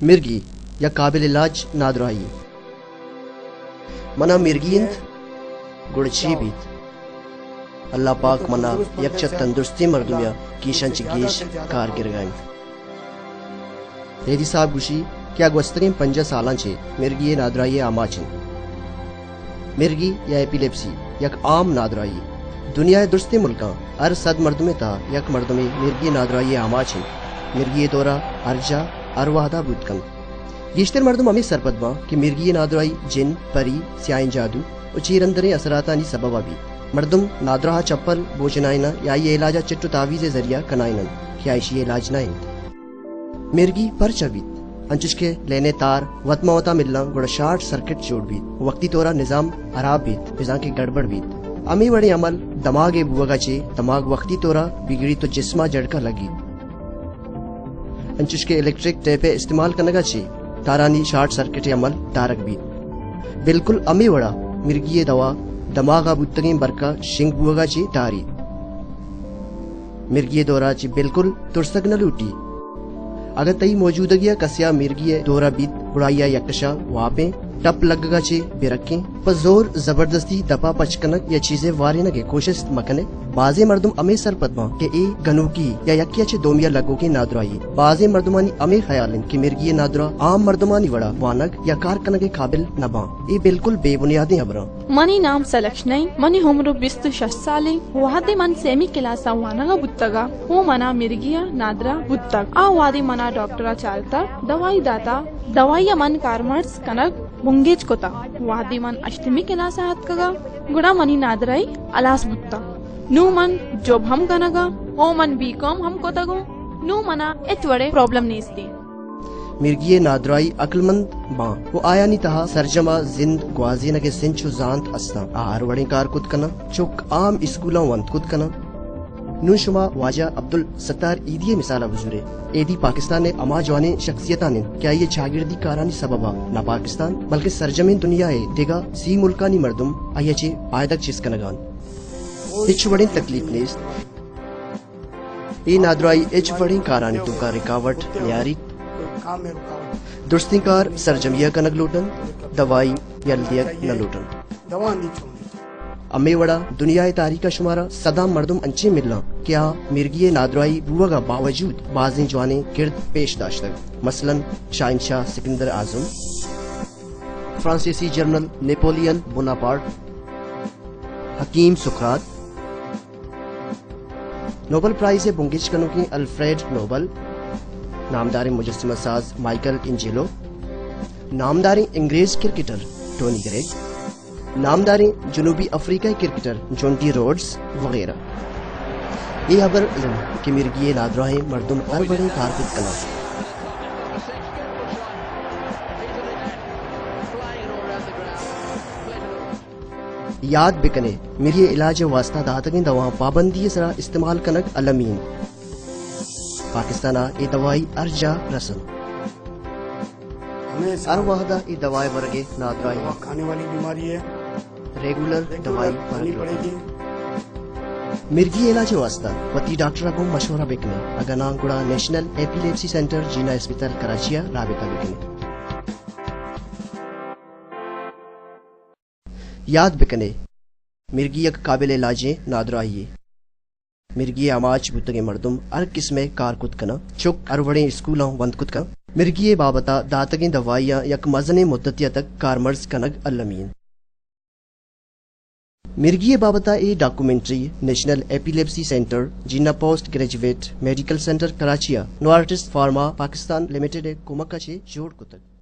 مرگی یک قابل علاج نادراہی۔ منا مرگی انت، گڑا چی بیت؟ اللہ پاک منا یک چہ تندرستیں مردمے ء گیشاں چہ گیش کار گرگا انت۔ ہیدی صاحب گوشی کہ آ گوستگیں پنجاہ سالاں چہ مرگی ء نادراہی ء آماچ انت۔ مرگی یا ایپیلیپسی یک عام نادراہی۔ دنیا ء درستیں ملکاں ہر صد مردم ء تہا یک مردمے مرگی ء نادراہی ء آماچ انت۔ مرگی ء دورہ ہر جاہ ہر وہدا بوت کنت۔ گیشتر مردم ہمے سرپد باں کہ مرگی ء نادراہی جن، پری، سیاہیں جادو و چیرندریں اثراتانی سببا بیت۔ مردم نادراہ ء چپل بوجنائیناں یا آئی ء علاج ء چٹ و تعویذ ء ذریعہ کنائیننت کہ آ ایشی ء علاج نہ انت۔ مرگی پرچا بیت؟ انچش کہ لین ء تار وت ماں وتا ملاں گڑا شارٹ سرکٹ جوڑ بیت و وقتی طورا نظام ہراب بیت، بزاں کہ گڑبڑ بیت۔ ہمے وڑیں عمل دماغ ء بوہگا چہ دماغ وقتی طورا بگڑیت و جسما جھڑکا لگیت۔ انچش کہ الیکٹرک ٹیپ ء استعمال کنگا چہ تارانی شارٹ سرکٹ ء عمل دارگ بیت۔ بالکل ہمے وڑا مرگی ء دوا دماغا بوتگیں برکا شنگ بوہگا چہ داریت۔ مرگی ء دورا چہ بالکل ترسگ نہ لوٹی۔ اگاں تئی موجودگی ء کسے ء مرگی ء دورا بیت، گڑا آئی ء یکشا واپیں، ٹپ لگگا چہ بہ رکیں، پہ زور زبردستی دپا پچ کنگ یا چیزے وارینگ ء کوشست مکنے۔ بازیں مردم ہمے سرپد باں کہ اے گنوکی یا یکے ء چہ دومی ء لگوکیں نادراہی۔ بازیں مردمانی ہمے خیال انت کہ مرگی ء نادراہ عام مردمانی وڑا وانگ یا کار کنگ ء قابل نہ باں۔ اے بالکل بے بنیادیں ہبراں۔ منی نام سلکشنہ انت، منی عمر بیست و شش سال انت۔ وہدے من سیمی کلاس ء وانگ ء بوتگ ء او منا مرگی ء نادراہ بوتگ۔ آ وہدے منا ڈاکٹر ء چارتگ، دوائی داتگ، دوائی ء من کارمرز کنگ بنگیج کتگ۔ وہدے من ہشتمی کلاس ء اتکگ ء گڑا منی نادراہی ہلاس بوتگ۔ نوں من جاب ہم کنگ ء او من بی کام ہم کتگ ء نوں منا ہچ وڑیں پرابلم نیست انت۔ مرگی ء نادراہی عقلمند باں و آیانی تہا سرجم ء زند گوازینگ ء سنچ و زانت استاں۔ آ ہر وڑیں کار کت کناں، چک عام اسکولاں ونت کت کناں۔ نوں شما واجہ عبدالستار ایدی ء مثال ء بزورے۔ ایدی پاکستان ء ہما جوانیں شخصیتان انت کہ آئی ء چاگردی کارانی سبب ء نہ پاکستان بلکہ سرجمیں دنیا ء دگہ سی ملکانی مردم آئی ء چہ پائدگ چست کنگ ء انت۔ ہچ وڑیں تکلیف نیست۔ اے نادراہی ہچ وڑیں کارانی توکا رکاوٹ نیاریت۔ درستیں کار سرجمی ء کنگ لوٹ انت، دوائی یل دیگ نہ لوٹ انت۔ ہمے وڑا دنیا ء تاریخ ء شمارا سداں مردم انچیں ملاں کہ آ مرگی ء نادراہی بوہگ ء باوجود بازیں جوانیں کرد پیش داشتگ، مثلاً شاہنشاہ سکندر اعظم، فرانسیسی جنرل نیپولین بوناپارٹ، حکیم سقراط، نوبل پرائز ء بنگیج کنوکیں الفریڈ نوبل، نامداریں مجسمہ ساز مائیکل اینجلو، نامداریں انگریز کرکٹر ٹونی گریگ، نامداریں جنوبی افریقہ ء کرکٹر جونٹی روڈز وغیرہ۔ اے ہبر الم کہ مرگی ء نادراہیں مردم ہر وڑیں کار کت کناں۔ یاد بکنے، مرگی ء علاج ء واستہ داتگیں دواہاں پابندی ء سرا استعمال کنگ المی انت۔ پاکستان ء اے دوائی ہر جاہ رسن۔ ہر وہد ء اے دوائی ورگ ء نادراہی کھانے والی بیماری ہے۔ ریگولر دوائی ورگ۔ مرگی ء علاج ء واستہ وتی ڈاکٹر ء گوں مشورہ بکنے، اگاں ناں گڑا نیشنل ایپیلیپسی سینٹر جینا اسپتال کراچی ء رابطہ بکنے۔ یاد بکنے، مرگی یک قابل علاجیں نادراہی یے۔ مرگی ء آماچ بوتگیں مردم ہر قسم ء کار کت کناں، چک ہر وڑیں اسکولاں ونت کت کناں۔ مرگی ء بابت ء داتگیں دوائیاں یک مزنیں مدتے ء تک کارمرز کنگ المی انت۔ مرگی ء بابت ء اے ڈاکومنٹری نیشنل ایپیلیپسی سینٹر، جینا post graduate medical centre Karachi ء نوارٹس فارما پاکستان لمیٹڈ ء کمک ء چہ جوڑ کتگ۔